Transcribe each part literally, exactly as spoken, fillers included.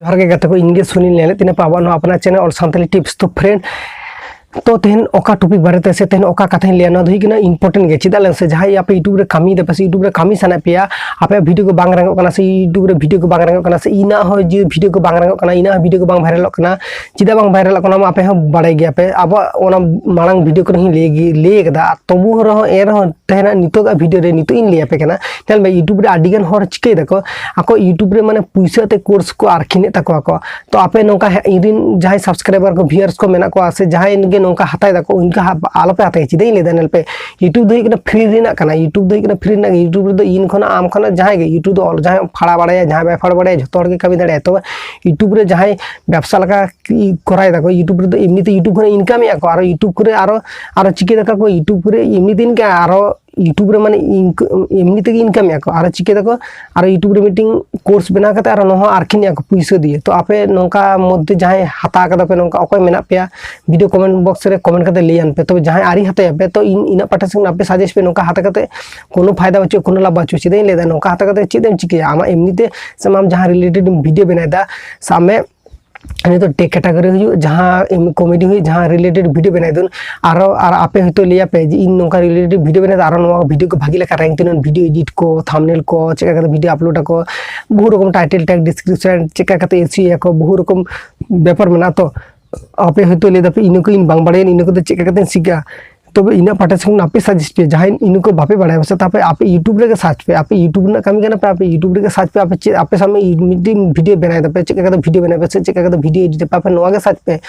ᱡᱚᱦᱟᱨ ᱜᱮ ᱜᱟᱛᱮ ᱠᱚ, ᱤᱧ ᱜᱮ ᱥᱩᱱᱤᱞ ᱧᱮᱞᱮᱫ ᱛᱤᱧᱟᱹ ᱯᱮ ᱟᱵᱚᱣᱟᱜ ᱱᱚᱣᱟ ᱟᱯᱱᱟᱨ ᱪᱮᱱᱮᱞ ᱚᱞ ᱥᱟᱱᱛᱟᱲᱤ ᱴᱤᱯᱥ᱾ ᱛᱚ ᱯᱷᱨᱮᱱᱰ, ᱛᱚ ᱛᱮᱦᱮᱧ ᱚᱠᱟ ᱴᱚᱯᱤᱠ ᱵᱟᱨᱮᱛᱮ ᱥᱮ ᱛᱮᱦᱮᱧ ᱚᱠᱟ ᱠᱟᱛᱷᱟᱧ ᱞᱟᱹᱭᱟ, ᱱᱚᱣᱟ ᱫᱚ ᱦᱩᱭᱩᱜ ᱠᱟᱱᱟ ᱤᱢᱯᱚᱨᱴᱮᱱᱴ ᱜᱮ᱾ ᱪᱮᱫᱟᱜ ᱞᱟᱹᱭ ᱢᱮᱥᱮ, ᱡᱟᱦᱟᱸᱭ ᱟᱯᱮ YouTube ᱨᱮ ᱠᱟᱹᱢᱤᱭ ᱫᱟᱯᱮ ᱥᱮ YouTube ᱨᱮ ᱠᱟᱹᱢᱤ ᱥᱟᱱᱟᱭᱮᱫ ᱯᱮᱭᱟ, ᱟᱯᱮᱭᱟᱜ ᱵᱷᱤᱰᱤᱭᱳ ᱠᱚ ᱵᱟᱝ ᱨᱟᱝᱚᱜ ᱠᱟᱱᱟ ᱥᱮ YouTube ᱨᱮ ᱵᱷᱤᱰᱤᱭᱳ ᱠᱚ ᱵᱟᱝ ᱨᱟᱝᱚᱜ ᱠᱟᱱᱟ ᱥᱮ ᱤᱧᱟᱹᱜ ᱦᱚᱸ ᱡᱮ ᱵᱷᱤᱰᱤᱭᱳ ᱠᱚ ᱵᱟᱝ ᱨᱟᱝᱚᱜ ᱠᱟᱱᱟ, ᱤᱧᱟᱹᱜ ᱦᱚᱸ ᱵᱷᱤᱰᱤᱭᱳ ᱠᱚ ᱵᱟᱝ ᱵᱷᱟᱭᱨᱟᱞᱚᱜ ᱠᱟᱱᱟ, ᱪᱮᱫᱟᱜ ᱵᱟᱝ ᱵᱷᱟᱭᱨᱟᱞᱚᱜ ᱠᱟᱱᱟ ᱟᱯᱮ ᱦᱚᱸ ᱵᱟᱲᱟᱭ ᱜᱮᱭᱟ ᱯᱮ᱾ ᱟᱵᱚᱣᱟᱜ ᱚᱱᱟ ᱢᱟᱲᱟᱝ ᱵᱷᱤᱰᱤᱭᱳ ᱠᱚᱨᱮ ᱦᱚᱸᱧ ᱞᱟᱹᱭ ᱜᱮ, ᱞᱟᱹᱭ ᱠᱟᱫᱟ, ᱟᱨ ᱛᱚᱵᱩ ᱨᱮᱦᱚᱸ ᱮᱱ ᱨᱮᱦᱚᱸ ᱛᱮᱦᱮᱧᱟᱜ ᱱᱤᱛᱚᱜᱟᱜ ᱵᱷᱤᱰᱤᱭᱳ ᱨᱮ ᱱᱤᱛᱚᱜ ᱤᱧ ᱞᱟᱹᱭ ᱟᱯᱮ ᱠᱟᱱᱟ᱾ ᱧᱮᱞ ᱢᱮ, YouTube ᱨᱮ ᱟᱹᱰᱤ ᱜᱟᱱ ᱦᱚᱲ ᱪᱤᱠᱟᱹᱭ ᱫᱟᱠᱚ, ᱟᱠᱚ YouTube ᱨᱮ ᱢᱟᱱᱮ ᱯᱩᱭᱥᱟᱹ ᱛᱮ ᱠᱳᱨᱥ ᱠᱚ ᱟᱨᱠᱤᱱᱮᱫ ᱛᱟᱠᱚᱣᱟ ᱠᱚ᱾ ᱛᱚ ᱟᱯᱮ ᱱᱚᱝᱠᱟ ᱦᱮ-, ᱤᱧ ᱨᱮᱱ ᱡᱟᱦᱟᱸᱭ ᱥᱟᱵᱥᱠᱨᱟᱭᱵᱟᱨ ᱠᱚ, ᱵᱷᱤᱭᱩᱣᱟᱨᱥ ᱠᱚ ᱢᱮᱱᱟᱜ ᱠᱚᱣᱟ ᱥᱮ ᱡᱟᱦᱟᱸᱭ ᱜᱮ ᱱᱚᱝᱠᱟ ᱦᱟᱛᱟᱭ ᱫᱟᱠᱚ, ᱩᱱᱠᱩ ᱦᱟ-, ᱟᱞᱚᱯᱮ ᱦᱟᱛᱟᱭᱟ᱾ ᱪᱮᱫᱟᱜ ᱤᱧ ᱞᱟᱹᱭ ᱫᱟ, ᱧᱮᱞ ᱯᱮ, YouTube ᱫᱚ ᱦᱩᱭᱩᱜ ᱠᱟᱱᱟ ᱯᱷᱨᱤ ᱨᱮᱱᱟᱜ ᱠᱟᱱᱟ, YouTube ᱫᱚ ᱦᱩᱭᱩᱜ ᱠᱟᱱᱟ ᱯᱷᱨᱤ ᱨᱮᱱᱟᱜ᱾ YouTube ᱨᱮᱫᱚ ᱤᱧ ᱠᱷᱚᱱᱟᱜ ᱟᱢ ᱠᱷᱚᱱᱟᱜ ᱡᱟᱦᱟᱸᱭ ᱜᱮ YouTube ᱫᱚ ᱚᱞ, ᱡᱟᱦᱟᱸᱭ ᱯᱷᱟᱲᱟ ᱵᱟᱲᱟᱭᱟ, ᱡᱟᱦᱟᱸᱭ ᱵᱟᱭ ᱯᱷᱟᱲᱟ ᱵᱟᱲᱟᱭᱟ, ᱡᱷᱚᱛᱚ ᱦᱚᱲ ᱜᱮ ᱠᱟᱹᱢᱤ ᱫᱟᱲᱮᱭᱟᱜᱼᱟ᱾ ᱛᱚᱵᱮ YouTube ᱨᱮ ᱡᱟᱦᱟᱸᱭ ᱵᱮᱵᱽᱥᱟ ᱞᱮᱠᱟ ᱠᱤ ᱠᱚᱨᱟᱣ ᱫᱟᱠᱚ, YouTube ᱨᱮᱫᱚ ᱮᱢᱱᱤᱛᱮ YouTube ᱠᱷᱚᱱᱟᱜ ᱤᱱᱠᱟᱢᱮᱜᱼᱟ ᱠᱚ, ᱟᱨᱚ YouTube ᱨᱮ ᱟᱨᱚ, ᱟᱨᱚ ᱪᱤᱠᱟᱹ ᱫᱟᱠᱚ ᱠᱚ, YouTube ᱨᱮ ᱮᱢᱱᱤ ᱫᱤᱱ ᱜᱮ ᱟᱨᱚ YouTube ᱨᱮ ᱢᱟᱱᱮ ᱤᱱᱠ-, ᱮᱢᱱᱤ ᱛᱮᱜᱮ ᱤᱱᱠᱟᱢᱮᱜᱼᱟ ᱠᱚ, ᱟᱨᱚ ᱪᱤᱠᱟᱹ ᱫᱟᱠᱚ, ᱟᱨᱚ YouTube ᱨᱮ ᱢᱤᱫᱴᱤᱝ ᱠᱳᱨᱥ ᱵᱮᱱᱟᱣ ᱠᱟᱛᱮ ᱟᱨᱚ ᱱᱚᱣᱟ ᱦᱚᱸ ᱟᱨᱠᱤᱱᱮᱜᱼᱟ ᱠᱚ ᱯᱩᱭᱥᱟᱹ ᱫᱤᱭᱮ᱾ ᱛᱚ ᱟᱯᱮ ᱱᱚᱝᱠᱟ ᱢᱚᱫᱽᱫᱷᱮ ᱡᱟᱦᱟᱸᱭ ᱦᱟᱛᱟᱣ ᱠᱟᱫᱟ ᱯᱮ, ᱱᱚᱝᱠᱟ ᱚᱠᱚᱭ ᱢᱮᱱᱟᱜ ᱯᱮᱭᱟ, ᱵᱷᱤᱰᱤᱭᱳ ᱠᱚᱢᱮᱱᱴ ᱵᱚᱠᱥ ᱨᱮ ᱠᱚᱢᱮᱱᱴ ᱠᱟᱛᱮ ᱞᱟᱹᱭᱟᱱ ᱯᱮ᱾ ᱛᱚᱵᱮ ᱡᱟᱦᱟᱸᱭ ᱟᱹᱣᱨᱤ ᱦᱟᱛᱟᱭᱟ ᱯᱮ, ᱛᱚ ᱤᱧ ᱤᱧᱟᱹᱜ ᱯᱟᱦᱴᱟ ᱥᱮᱫ ᱟᱯᱮ ᱥᱟᱡᱮᱥᱴ ᱯᱮ, ᱱᱚᱝᱠᱟ ᱦᱟᱛᱟᱣ ᱠᱟᱛᱮ ᱠᱳᱱᱳ ᱯᱷᱟᱭᱫᱟ ᱵᱟᱹᱪᱩᱜᱼᱟ, ᱠᱳᱱᱳ ᱞᱟᱵᱷ ᱵᱟᱹᱪᱩᱜᱼᱟ᱾ ᱪᱮᱫᱟᱜ ᱤᱧ ᱞᱟᱹᱭ ᱫᱟ, ᱱᱚᱝᱠᱟ ᱦᱟᱛᱟᱣ ᱠᱟᱛᱮ ᱪᱮᱫ ᱮᱢ ᱪᱤᱠᱟᱹᱭᱟ? ᱟᱢᱟᱜ ᱮᱢᱱᱤᱛᱮ ᱥᱮ ᱟᱢ ᱡᱟᱦᱟᱸ ᱨᱤᱞᱮᱴᱮᱰ ᱵᱷᱤᱰᱤᱭᱳ ᱵᱮᱱᱟᱣ ᱫᱟ, ᱥᱟᱵ ᱢᱮ ᱱᱤᱛᱚᱜ ᱴᱮᱠ ᱠᱮᱴᱟᱜᱚᱨᱤ ᱦᱩᱭᱩᱜ, ᱡᱟᱦᱟᱸ ᱮᱢ-, ᱠᱚᱢᱮᱰᱤ ᱦᱩᱭᱩᱜ, ᱡᱟᱦᱟᱸ ᱨᱤᱞᱮᱴᱮᱰ ᱵᱷᱤᱰᱤᱭᱳ ᱵᱮᱱᱟᱣ ᱫᱩᱧ, ᱟᱨᱚ, ᱟᱨ ᱟᱯᱮ ᱦᱚᱭᱛᱳ ᱞᱟᱹᱭᱟ ᱯᱮ ᱡᱮ ᱤᱧ ᱱᱚᱝᱠᱟ ᱨᱤᱞᱮᱴᱮᱰ ᱵᱷᱤᱰᱤᱭᱳ ᱵᱮᱱᱟᱣ ᱫᱟ, ᱟᱨᱚ ᱱᱚᱣᱟ ᱵᱷᱤᱰᱤᱭᱳ ᱠᱚ ᱵᱷᱟᱜᱮ ᱞᱮᱠᱟ ᱨᱮᱝᱠ ᱛᱤᱱᱟᱹᱜ, ᱵᱷᱤᱰᱤᱭᱳ ᱮᱰᱤᱴ ᱠᱚ, ᱛᱷᱟᱢᱵᱱᱮᱞ ᱠᱚ, ᱪᱮᱫ ᱞᱮᱠᱟ ᱠᱟᱛᱮ ᱵᱷᱤᱰᱤᱭᱳ ᱟᱯᱞᱳᱰ ᱟᱠᱚ, ᱵᱚᱦᱩ ᱨᱚᱠᱚᱢ ᱴᱟᱭᱴᱮᱞ ᱴᱮᱜᱽ, ᱰᱤᱥᱠᱨᱤᱯᱥᱚᱱ, ᱪᱮᱫ ᱞᱮᱠᱟ ᱠᱟᱛᱮ ᱮᱥᱤᱭᱳ ᱭᱟᱠᱚ, ᱵᱚᱦᱩ ᱨᱚᱠᱚᱢ ᱵᱮᱯᱟᱨ ᱢᱮᱱᱟᱜᱼᱟ᱾ ᱛᱚ ᱟᱯᱮ ᱦᱚᱭᱛᱳ ᱞᱟᱹᱭ ᱫᱟᱯᱮ, ᱤᱱᱟᱹ ᱠᱚ ᱤᱧ ᱵᱟᱝ ᱵᱟᱲᱟᱭᱟ, ᱤᱱᱟᱹ ᱠᱚᱫᱚ ᱪᱮᱫ ᱞᱮᱠᱟ ᱠᱟᱛᱮᱧ ᱥᱤᱠᱟ? ᱛᱚᱵᱮ ᱤᱧᱟᱹᱜ ᱯᱟᱦᱴᱟ ᱥᱮᱫ ᱠᱷᱚᱱ ᱟᱯᱮ ᱥᱟᱡᱮᱥᱴ ᱯᱮ, ᱡᱟᱦᱟᱸᱭ ᱤᱱᱟᱹ ᱠᱚ ᱵᱟᱯᱮ ᱵᱟᱲᱟᱭᱟ ᱯᱟᱥᱮ, ᱛᱟᱯᱮ ᱟᱯᱮ YouTube ᱨᱮᱜᱮ ᱥᱟᱨᱪ ᱯᱮ᱾ ᱟᱯᱮ YouTube ᱨᱮᱱᱟᱜ ᱠᱟᱹᱢᱤ ᱠᱟᱱᱟ ᱯᱮ, ᱟᱯᱮ YouTube ᱨᱮᱜᱮ ᱥᱟᱨᱪ ᱯᱮ᱾ ᱟᱯᱮ ᱪᱮᱫ, ᱟᱯᱮ ᱥᱟᱢᱱᱮ ᱢᱤᱫᱴᱤᱡ ᱵᱷᱤᱰᱤᱭᱳ ᱵᱮᱱᱟᱣ ᱫᱟᱯᱮ, ᱪᱮᱫ ᱞᱮᱠᱟ ᱠᱟᱛᱮ ᱵᱷᱤᱰᱤᱭᱳ ᱵᱮᱱᱟᱣ ᱯᱮ ᱥᱮ ᱪᱮᱫ ᱞᱮᱠᱟ ᱠᱟᱛᱮ ᱵᱷᱤᱰᱤᱭᱳ ᱮᱰᱤᱴ ᱟᱯᱮ, ᱟᱯᱮ ᱱᱚᱣᱟ ᱜᱮ ᱥᱟᱨᱪ ᱯᱮ᱾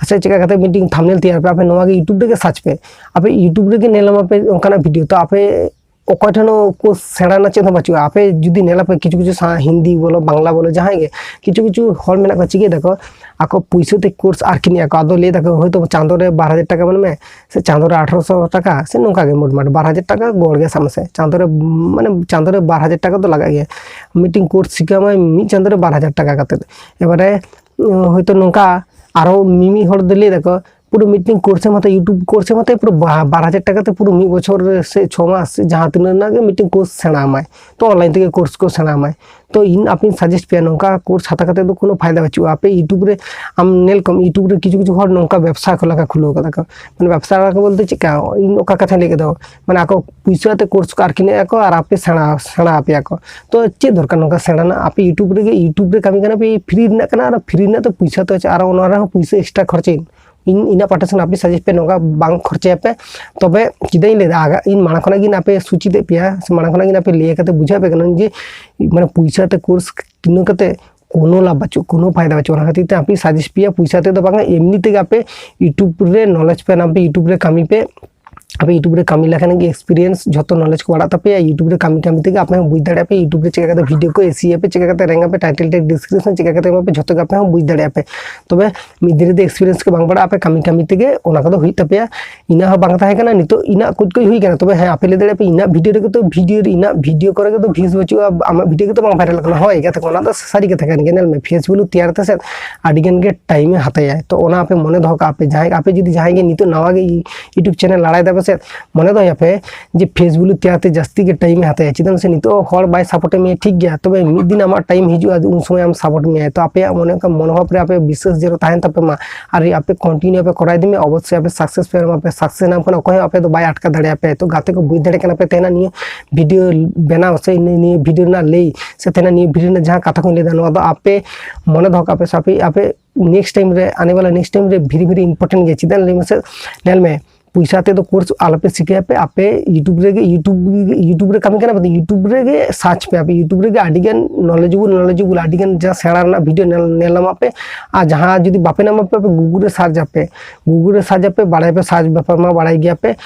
ᱟᱪᱪᱷᱟ, ᱪᱮᱫ ᱞᱮᱠᱟ ᱠᱟᱛᱮ ᱢᱤᱫᱴᱤᱡ ᱛᱷᱟᱢᱵᱱᱮᱞ ᱛᱮᱭᱟᱨ ᱯᱮ, ᱟᱯᱮ ᱱᱚᱣᱟ ᱜᱮ YouTube ᱨᱮᱜᱮ ᱥᱟᱨᱪ ᱯᱮ᱾ ᱟᱯᱮ YouTube ᱨᱮᱜᱮ ᱧᱮᱞ ᱧᱟᱢᱟ ᱯᱮ ᱚᱱᱠᱟᱱᱟᱜ ᱵᱷᱤᱰᱤᱭᱳ᱾ ᱛᱚ ᱟᱯᱮ ᱚᱠᱚᱭ ᱴᱷᱮᱱ ᱦᱚᱸ ᱠᱳᱨᱥ ᱥᱮᱬᱟ ᱨᱮᱱᱟᱜ ᱪᱮᱫ ᱦᱚᱸ ᱵᱟᱹᱪᱩᱜᱼᱟ᱾ ᱟᱯᱮ ᱡᱩᱫᱤ ᱧᱮᱞᱟᱯᱮ, ᱠᱤᱪᱷᱩ ᱠᱤᱪᱷᱩ ᱥᱟ-, ᱦᱤᱱᱫᱤ ᱵᱚᱞᱚ, ᱵᱟᱝᱞᱟ ᱵᱚᱞᱚ, ᱡᱟᱦᱟᱸᱭ ᱜᱮ, ᱠᱤᱪᱷᱩ ᱠᱤᱪᱷᱩ ᱦᱚᱲ ᱢᱮᱱᱟᱜ ᱠᱚᱣᱟ, ᱪᱤᱠᱟᱹᱭ ᱫᱟᱠᱚ, ᱟᱠᱚ ᱯᱩᱭᱥᱟᱹ ᱛᱮ ᱠᱳᱨᱥ ᱟᱨᱠᱤᱱᱮᱜᱼᱟ ᱠᱚ᱾ ᱟᱫᱚ ᱞᱟᱹᱭ ᱫᱟᱠᱚ, ᱦᱳᱭᱛᱳ ᱪᱟᱸᱫᱳ ᱨᱮ ᱵᱟᱨ ᱦᱟᱡᱟᱨ ᱴᱟᱠᱟ ᱮᱢᱟᱱ ᱢᱮ, ᱥᱮ ᱪᱟᱸᱫᱳ ᱨᱮ ᱟᱴᱷᱨᱚᱥᱚ ᱴᱟᱠᱟ, ᱥᱮ ᱱᱚᱝᱠᱟ ᱜᱮ ᱢᱳᱴᱢᱟᱴ ᱵᱟᱨ ᱦᱟᱡᱟᱨ ᱴᱟᱠᱟ ᱜᱚᱲ ᱜᱮ ᱥᱟᱵ ᱢᱮᱥᱮ, ᱪᱟᱸᱫᱳ ᱨᱮ, ᱢᱟᱱᱮ ᱪᱟᱸᱫᱳ ᱨᱮ ᱵᱟᱨ ᱦᱟᱡᱟᱨ ᱴᱟᱠᱟ ᱫᱚ ᱞᱟᱜᱟᱜ ᱜᱮᱭᱟ᱾ ᱢᱤᱫᱴᱤᱝ ᱠᱳᱨᱥ ᱥᱤᱠᱷᱟᱹᱣ ᱢᱟᱭ ᱢᱤᱫ ᱪᱟᱸᱫᱳ ᱨᱮ ᱵᱟᱨ ᱦᱟᱡᱟᱨ ᱴᱟᱠᱟ ᱠᱟᱛᱮᱫ᱾ ᱮᱵᱟᱨᱮ, ᱦᱳᱭᱛᱳ ᱱᱚᱝᱠᱟ ᱟᱨᱚ ᱢᱤᱢᱤᱫ ᱦᱚᱲ ᱫᱚ ᱞᱟᱹᱭ ᱫᱟᱠᱚ, ᱯᱩᱨᱟᱹ ᱢᱤᱫᱴᱮᱱ ᱠᱳᱨᱥ ᱮᱢ ᱦᱟᱛᱟᱣᱟ, YouTube ᱠᱳᱨᱥ ᱮᱢ ᱦᱟᱛᱟᱣᱟ, ᱯᱩᱨᱟᱹ ᱵᱟ- ᱵᱟᱨ ᱦᱟᱡᱟᱨ ᱴᱟᱠᱟ ᱛᱮ ᱯᱩᱨᱟᱹ ᱢᱤᱫ ᱵᱚᱪᱷᱚᱨ ᱨᱮ ᱥᱮ ᱪᱷᱚ ᱢᱟᱥ ᱥᱮ ᱡᱟᱦᱟᱸ ᱛᱤᱱᱟᱹᱜ ᱨᱮᱱᱟᱜ ᱜᱮ ᱢᱤᱫᱴᱮᱱ ᱠᱳᱨᱥ ᱥᱮᱬᱟ ᱟᱢᱟᱭ᱾ ᱛᱚ ᱚᱱᱞᱟᱭᱤᱱ ᱛᱮᱜᱮ ᱠᱳᱨᱥ ᱠᱚ ᱥᱮᱬᱟ ᱟᱢᱟᱭ᱾ ᱛᱚ ᱤᱧ ᱟᱯᱮᱧ ᱥᱟᱡᱮᱥᱴ ᱯᱮᱭᱟ, ᱱᱚᱝᱠᱟ ᱠᱳᱨᱥ ᱦᱟᱛᱟᱣ ᱠᱟᱛᱮ ᱫᱚ ᱠᱳᱱᱳ ᱯᱷᱟᱭᱫᱟ ᱵᱟᱹᱪᱩᱜᱼᱟ᱾ ᱟᱯᱮ YouTube ᱨᱮ ᱟᱢ ᱧᱮᱞ ᱠᱚᱢ, YouTube ᱨᱮ ᱠᱤᱪᱷᱩ ᱠᱤᱪᱷᱩ ᱦᱚᱲ ᱱᱚᱝᱠᱟ ᱵᱮᱵᱽᱥᱟ ᱠᱚ ᱞᱮᱠᱟ ᱠᱷᱩᱞᱟᱹᱣ ᱠᱟᱫᱟ ᱠᱚ᱾ ᱢᱟᱱᱮ ᱵᱮᱵᱽᱥᱟ ᱞᱮᱠᱟ ᱵᱚᱞᱛᱮ ᱪᱮᱫᱠᱟ, ᱤᱧ ᱚᱠᱟ ᱠᱟᱛᱷᱟᱧ ᱞᱟᱹᱭ ᱠᱮᱫᱟ, ᱢᱟᱱᱮ ᱟᱠᱚ ᱯᱩᱭᱥᱟᱹ ᱟᱛᱮ ᱠᱳᱨᱥ ᱠᱚ ᱟᱨ ᱠᱤᱱᱮᱜ ᱟᱠᱚ ᱟᱨ ᱟᱯᱮ ᱥᱮᱬᱟ ᱥᱮᱬᱟ ᱟᱯᱮᱭᱟ ᱠᱚ᱾ ᱛᱚ ᱪᱮᱫ ᱫᱚᱨᱠᱟᱨ ᱱᱚᱝᱠᱟ ᱥᱮᱬᱟ ᱨᱮᱱᱟᱜ? ᱟᱯᱮ YouTube ᱨᱮᱜᱮ, YouTube ᱨᱮ ᱠᱟᱹᱢᱤ ᱠᱟᱱᱟ ᱯᱮ, ᱯᱷᱨᱤ ᱨᱮᱱᱟᱜ ᱠᱟᱱᱟ, ᱟᱨ ᱯᱷᱨᱤ ᱨᱮᱱᱟᱜ ᱛᱚ ᱯᱩᱭᱥᱟᱹ ᱛᱚ ᱪᱮᱫ, ᱟᱨ ᱚᱱᱟ ᱨᱮᱦᱚᱸ ᱯᱩᱭᱥᱟᱹ ᱮᱠᱥᱴᱨᱟ ᱠᱷᱚᱨᱪᱟᱭᱮᱱ᱾ ᱤᱧ ᱤᱧᱟᱹᱜ ᱯᱟᱦᱴᱟ ᱥᱮᱱ ᱟᱯᱮ ᱥᱟᱡᱮᱥᱴ ᱯᱮ, ᱱᱚᱝᱠᱟ ᱵᱟᱝ ᱠᱷᱚᱨᱪᱟᱭᱟᱯᱮ᱾ ᱛᱚᱵᱮ ᱪᱮᱫᱟᱜ ᱤᱧ ᱞᱟᱹᱭᱫᱟ, ᱟᱜᱟ- ᱤᱧ ᱢᱟᱲᱟᱝ ᱠᱷᱚᱱᱟᱜ ᱜᱮ ᱟᱯᱮ ᱥᱩᱪᱤᱛ ᱮᱫ ᱯᱮᱭᱟ, ᱥᱮ ᱢᱟᱲᱟᱝ ᱠᱷᱚᱱᱟᱜ ᱜᱮ ᱟᱯᱮ ᱞᱟᱹᱭ ᱠᱟᱛᱮ ᱵᱩᱡᱷᱟᱹᱣ ᱟᱯᱮ ᱠᱟᱱᱟ ᱡᱮ ᱢᱟᱱᱮ ᱯᱩᱭᱥᱟᱹ ᱛᱮ ᱠᱳᱨᱥ ᱠᱤᱱᱟᱹ ᱠᱟᱛᱮ ᱠᱳᱱᱳ ᱞᱟᱵᱷ ᱵᱟᱹᱪᱩᱜ, ᱠᱳᱱᱳ ᱯᱷᱟᱭᱫᱟ ᱵᱟᱹᱪᱩᱜ᱾ ᱚᱱᱟ ᱠᱷᱟᱹᱛᱤᱨ ᱛᱮ ᱟᱯᱮ ᱥᱟᱡᱮᱥᱴ ᱯᱮᱭᱟ, ᱯᱩᱭᱥᱟ ᱛᱮᱫᱚ ᱵᱟᱝᱟ, ᱮᱢᱱᱤ ᱛᱮᱜᱮ ᱟᱯᱮ YouTube ᱨᱮ ᱱᱚᱞᱮᱡᱽ ᱯᱮ ᱧᱟᱢ ᱯᱮ, YouTube ᱨᱮ ᱠᱟᱹᱢᱤ ᱯᱮ᱾ ᱟᱯᱮ YouTube ᱨᱮ ᱠᱟᱹᱢᱤ ᱞᱮᱠᱷᱟᱱ ᱜᱮ ᱮᱠᱥᱯᱤᱨᱤᱭᱮᱱᱥ ᱡᱷᱚᱛᱚ ᱱᱚᱞᱮᱡᱽ ᱠᱚ ᱵᱟᱲᱟᱜ ᱛᱟᱯᱮᱭᱟ᱾ YouTube ᱨᱮ ᱠᱟᱹᱢᱤ ᱠᱟᱹᱢᱤ ᱛᱮᱜᱮ ᱟᱯᱮ ᱦᱚᱸ ᱵᱩᱡᱽ ᱫᱟᱲᱮᱭᱟᱜᱼᱟ ᱯᱮ YouTube ᱨᱮ ᱪᱮᱠᱟ ᱠᱟᱛᱮ ᱵᱷᱤᱰᱤᱭᱳ ᱠᱚ ᱮᱥᱤ ᱟᱯᱮ, ᱪᱮᱠᱟ ᱠᱟᱛᱮ ᱨᱮᱝ ᱟᱯᱮ, ᱴᱟᱭᱴᱮᱞ ᱴᱮᱜᱽ ᱰᱤᱥᱠᱨᱤᱯᱥᱚᱱ ᱪᱮᱠᱟ ᱠᱟᱛᱮ ᱮᱢᱟ ᱯᱮ, ᱡᱷᱚᱛᱚ ᱜᱮ ᱟᱯᱮ ᱦᱚᱸ ᱵᱩᱡᱽ ᱫᱟᱲᱮᱭᱟᱜᱼᱟ ᱯᱮ᱾ ᱛᱚᱵᱮ ᱢᱤᱫ ᱫᱤᱱ ᱨᱮᱫᱚ ᱮᱠᱥᱯᱤᱨᱤᱭᱮᱱᱥ ᱠᱚ ᱵᱟᱝ ᱵᱟᱲᱟᱜᱼᱟ, ᱟᱯᱮ ᱠᱟᱹᱢᱤ ᱠᱟᱹᱢᱤ ᱛᱮᱜᱮ ᱚᱱᱟ ᱠᱚᱫᱚ ᱦᱩᱭᱩᱜ ᱛᱟᱯᱮᱭᱟ᱾ ᱤᱱᱟᱹ ᱦᱚᱸ ᱵᱟᱝ ᱛᱟᱦᱮᱸ ᱠᱟᱱᱟ, ᱱᱤᱛᱚᱜ ᱤᱱᱟᱹᱜ ᱠᱩᱪ ᱠᱩᱪ ᱦᱩᱭ ᱠᱟᱱᱟ᱾ ᱛᱚᱵᱮ ᱦᱮᱸ, ᱟᱯᱮ ᱞᱟᱹᱭ ᱫᱟᱲᱮᱭᱟᱜᱼᱟ ᱯᱮ, ᱤᱱᱟᱹᱜ ᱵᱷᱤᱰᱤᱭᱳ ᱨᱮᱜᱮ ᱛᱚ ᱵᱷᱤᱰᱤᱭᱳ ᱨᱮ ᱤᱱᱟᱹᱜ ᱵᱷᱤᱰᱤᱭᱳ ᱠᱚᱨᱮ ᱜᱮ ᱛᱚ ᱵᱷᱤᱭᱩᱡᱽ ᱵᱟᱹᱪᱩᱜᱼᱟ, ᱟᱢᱟᱜ ᱵᱷᱤᱰᱤᱭᱳ ᱜᱮ ᱛᱚ ᱵᱟᱝ ᱵᱷᱟᱭᱨᱟᱞ ᱠᱟᱱᱟ᱾ ᱦᱳᱭ ᱜᱟᱛᱮ ᱠᱚ, ᱚᱱᱟ ᱫᱚ ᱥᱟᱹᱨᱤ ᱠᱟᱛᱷᱟ ᱠᱟᱱ ᱜᱮᱭᱟ᱾ ᱧᱮᱞ ᱢᱮ, ᱯᱷᱮᱥ ᱵᱷᱮᱞᱩ ᱛᱮᱭᱟᱨ ᱛᱮ ᱥᱮ ᱟᱹᱰᱤ ᱜᱟᱱ ᱜᱮ ᱴᱟᱭᱤᱢᱮ ᱦᱟᱛᱟᱭᱟ᱾ ᱛᱚ ᱚᱱᱟ ᱟᱯᱮ ᱢᱚᱱᱮ ᱫᱚᱦᱚ ᱠᱟᱜᱼᱟ ᱯᱮ, ᱡᱟᱦᱟᱸᱭ ᱟᱯᱮ ᱡᱩᱫᱤ ᱡᱟᱦᱟᱸᱭ ᱜᱮ ᱱᱤᱛᱚᱜ ᱱᱟᱣᱟ ᱜᱮ YouTube ᱪᱮᱱᱮᱞ ᱞᱟᱲᱟᱭ ᱫᱟᱯᱮ ᱥᱮ, ᱢᱚᱱᱮ ᱫᱚᱦᱚᱭᱟᱯᱮ ᱡᱮ ᱯᱷᱮᱥ ᱵᱷᱮᱞᱩ ᱛᱮᱭᱟᱨ ᱛᱮ ᱡᱟᱹᱥᱛᱤ ᱜᱮ ᱴᱟᱭᱤᱢᱮ ᱦᱟᱛᱟᱭᱟ᱾ ᱪᱮᱫᱟᱜ ᱥᱮ ᱱᱤᱛᱚᱜ ᱦᱚᱲ ᱵᱟᱭ ᱥᱟᱯᱳᱨᱴ ᱢᱮᱭᱟ, ᱴᱷᱤᱠ ᱜᱮᱭᱟ, ᱛᱚᱵᱮ ᱢᱤᱫ ᱫᱤᱱ ᱟᱢᱟᱜ ᱴᱟᱭᱤᱢ ᱦᱤᱡᱩᱜᱼᱟ, ᱩᱱ ᱥᱚᱢᱚᱭ ᱟᱢ ᱥᱟᱯᱳᱨᱴ ᱢᱮᱭᱟᱭ᱾ ᱛᱚ ᱟᱯᱮᱭᱟᱜ ᱢᱚᱱᱮ ᱚᱱᱠᱟ ᱢᱚᱱᱳᱵᱷᱟᱵ ᱨᱮ ᱟᱯᱮ ᱵᱤᱥᱥᱟᱹᱥ ᱡᱮᱱᱚ ᱛᱟᱦᱮᱱ ᱛᱟᱯᱮ ᱢᱟ, ᱟᱨ ᱟᱯᱮ ᱠᱚᱱᱴᱤᱱᱤᱭᱩ ᱟᱯᱮ ᱠᱚᱨᱟᱣ ᱤᱫᱤ ᱢᱮ, ᱚᱵᱚᱥᱥᱳᱭ ᱟᱯᱮ ᱥᱟᱠᱥᱮᱥ ᱯᱮ ᱧᱟᱢᱟ᱾ ᱯᱮ ᱥᱟᱠᱥᱮᱥ ᱧᱟᱢ ᱠᱷᱟᱱ ᱚᱠᱚᱭ ᱦᱚᱸ ᱟᱯᱮ ᱫᱚ ᱵᱟᱭ ᱟᱴᱠᱟ ᱫᱟᱲᱮᱭᱟᱯᱮ᱾ ᱛᱚ ᱜᱟᱛᱮ ᱠᱚ, ᱵᱩᱡᱽ ᱫᱟᱲᱮᱭᱟᱜ ᱠᱟᱱᱟ ᱯᱮ ᱛᱮᱦᱮᱧᱟᱜ ᱱᱤᱭᱟᱹ ᱵᱷᱤᱰᱤᱭᱳ ᱵᱮᱱᱟᱣ ᱥᱮ ᱱᱤᱭᱟᱹ ᱱᱤᱭᱟᱹ ᱵᱷᱤᱰᱤᱭᱳ ᱨᱮᱱᱟᱜ ᱞᱟᱹᱭ ᱥᱮ ᱛᱮᱦᱮᱧᱟᱜ ᱱᱤᱭᱟᱹ ᱵᱷᱤᱰᱤᱭᱳ ᱨᱮᱱᱟᱜ ᱡᱟᱦᱟᱸ ᱠᱟᱛᱷᱟ ᱠᱚᱧ ᱞᱟᱹᱭᱫᱟ, ᱱᱚᱣᱟ ᱫᱚ ᱟᱯᱮ ᱢᱚᱱᱮ ᱫᱚᱦᱚ ᱠᱟᱜ ᱯᱮ ᱥᱮ ᱟᱯᱮ, ᱟᱯᱮ ᱱᱮᱠᱥᱴ ᱴᱟᱭᱤᱢ ᱨᱮ, ᱟᱱᱮ ᱵᱟᱞᱟ ᱱᱮᱠᱥᱴ ᱴᱟᱭᱤᱢ ᱨᱮ ᱵᱷᱮᱨᱤ ᱵᱷᱮᱨᱤ ᱤᱢᱯᱚᱨᱴᱮᱱᱴ ᱜᱮᱭᱟ᱾ ᱪᱮᱫᱟᱜ ᱞᱟᱹᱭ ᱢᱮᱥᱮ? ᱧᱮᱞ ᱢᱮ, ᱯᱚᱭᱥᱟ ᱛᱮᱫᱚ ᱠᱳᱨᱥ ᱟᱞᱚᱯᱮ ᱥᱤᱠᱷᱟᱹᱭᱟ ᱯᱮ, ᱟᱯᱮ YouTube ᱨᱮᱜᱮ, YouTube, YouTube ᱨᱮ ᱠᱟᱹᱢᱤ ᱠᱟᱱᱟ ᱯᱮ, YouTube ᱨᱮᱜᱮ ᱥᱟᱨᱪ ᱯᱮ, ᱟᱯᱮ YouTube ᱨᱮᱜᱮ ᱟᱹᱰᱤᱜᱟᱱ ᱱᱚᱞᱮᱡᱮᱵᱚᱞ, ᱱᱚᱞᱮᱡᱮᱵᱚᱞ ᱟᱹᱰᱤᱜᱟᱱ ᱡᱟᱦᱟᱸ ᱥᱮᱬᱟ ᱨᱮᱱᱟᱜ ᱵᱷᱤᱰᱤᱭᱳ ᱧᱮᱞ, ᱧᱮᱞ ᱧᱟᱢᱚᱜ ᱯᱮ᱾ ᱟᱨ ᱡᱟᱦᱟᱸ ᱡᱩᱫᱤ ᱵᱟᱯᱮ ᱧᱟᱢᱟ ᱯᱮ, ᱟᱯᱮ Google ᱨᱮ ᱥᱟᱨᱪ ᱟᱯᱮ, Google ᱨᱮ ᱥᱟᱨᱪ ᱟᱯᱮ, ᱵᱟᱲᱟᱭ ᱯᱮ, ᱥᱟᱨᱪ ᱵᱮᱯᱟᱨ ᱢᱟ ᱵᱟᱲᱟᱭ ᱜᱮᱭᱟ ᱯᱮ᱾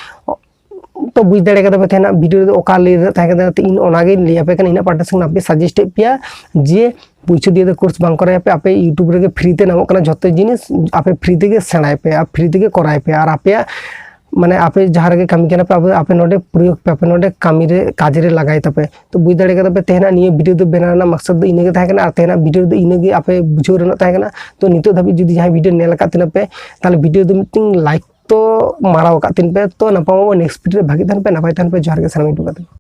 ᱛᱚ ᱵᱩᱡᱽ ᱫᱟᱲᱮ ᱠᱟᱫᱟ ᱯᱮ ᱛᱟᱦᱮᱱᱟ ᱵᱷᱤᱰᱤᱭᱳ ᱨᱮᱫᱚ ᱚᱠᱟ ᱞᱟᱹᱭ ᱨᱮᱱᱟᱜ ᱛᱟᱦᱮᱸ ᱠᱟᱱᱟ᱾ ᱛᱚ ᱤᱧ ᱚᱱᱟᱜᱤᱧ ᱞᱟᱹᱭ ᱟᱯᱮ ᱠᱟᱱᱟ, ᱤᱧᱟᱹᱜ ᱯᱟᱦᱴᱟ ᱥᱮᱫ ᱠᱷᱚᱱ ᱟᱯᱮ ᱥᱟᱡᱮᱥᱴ ᱮᱫ ᱯᱮᱭᱟ ᱡᱮ ᱯᱩᱭᱥᱟᱹ ᱫᱤᱭᱮ ᱫᱚ ᱠᱳᱨᱥ ᱵᱟᱝ ᱠᱚᱨᱟᱣ ᱟᱯᱮ, ᱟᱯᱮ YouTube ᱨᱮᱜᱮ ᱯᱷᱨᱤ ᱛᱮ ᱧᱟᱢᱚᱜ ᱠᱟᱱᱟ ᱡᱷᱚᱛᱚ ᱡᱤᱱᱤᱥ, ᱟᱯᱮ ᱯᱷᱨᱤ ᱛᱮᱜᱮ ᱥᱮᱬᱟᱭ ᱯᱮ ᱟᱨ ᱯᱷᱨᱤ ᱛᱮᱜᱮ ᱠᱚᱨᱟᱣ ᱯᱮ᱾ ᱟᱨ ᱟᱯᱮᱭᱟᱜ ᱢᱟᱱᱮ ᱟᱯᱮ ᱡᱟᱦᱟᱸ ᱨᱮᱜᱮ ᱠᱟᱹᱢᱤ ᱠᱟᱱᱟ ᱯᱮ, ᱟᱯᱮ, ᱟᱯᱮ ᱱᱚᱰᱮ ᱯᱨᱚᱭᱳᱜᱽ ᱯᱮ, ᱟᱯᱮ ᱱᱚᱰᱮ ᱠᱟᱹᱢᱤ ᱨᱮ, ᱠᱟᱡᱽ ᱨᱮ ᱞᱟᱜᱟᱭ ᱛᱟᱯᱮ᱾ ᱛᱚ ᱵᱩᱡᱽ ᱫᱟᱲᱮ ᱠᱟᱫᱟ ᱯᱮ, ᱛᱮᱦᱮᱧᱟᱜ ᱱᱤᱭᱟᱹ ᱵᱷᱤᱰᱤᱭᱳ ᱫᱚ ᱵᱮᱱᱟᱣ ᱨᱮᱱᱟᱜ ᱢᱟᱠᱥᱟᱫ ᱫᱚ ᱤᱱᱟᱹ ᱜᱮ ᱛᱟᱦᱮᱸ ᱠᱟᱱᱟ, ᱟᱨ ᱛᱮᱦᱮᱧᱟᱜ ᱵᱷᱤᱰᱤᱭᱳ ᱫᱚ ᱤᱱᱟᱹ ᱜᱮ ᱟᱯᱮ ᱵᱩᱡᱷᱟᱹᱣ ᱨᱮᱱᱟᱜ ᱛᱟᱦᱮᱸ ᱠᱟᱱᱟ᱾ ᱛᱚ ᱱᱤᱛᱚᱜ ᱫᱷᱟᱹᱵᱤᱡ ᱡᱩᱫᱤ ᱡᱟᱦᱟᱸᱭ ᱵᱷᱤᱰᱤᱭᱳ ᱧᱮᱞ ᱟᱠᱟᱫ ᱛᱤᱧᱟᱹ ᱯᱮ, ᱛᱟᱦᱚᱞᱮ ᱵᱷᱤᱰᱤᱭᱳ ᱫᱚ ᱢᱤᱫᱴᱤᱝ ᱞᱟᱭᱤᱠ ᱛᱚ ᱢᱟᱨᱟᱣ ᱟᱠᱟᱫ ᱛᱤᱧ ᱯᱮ᱾ ᱛᱚ ᱱᱟᱯᱟᱭ ᱢᱟᱵᱚ ᱱᱮᱠᱥᱴ ᱵᱷᱤᱰᱤᱭᱳ ᱨᱮ, ᱵᱷᱟᱹᱜᱤ ᱛᱟᱦᱮᱱ ᱯᱮ, ᱱᱟᱯᱟᱭ ᱛᱟᱦᱮᱱ ᱯᱮ, ᱡᱚᱦᱟᱨ ᱜᱮ ᱥᱟᱱᱟᱢ ᱴᱚᱴᱷᱟ ᱛᱮ᱾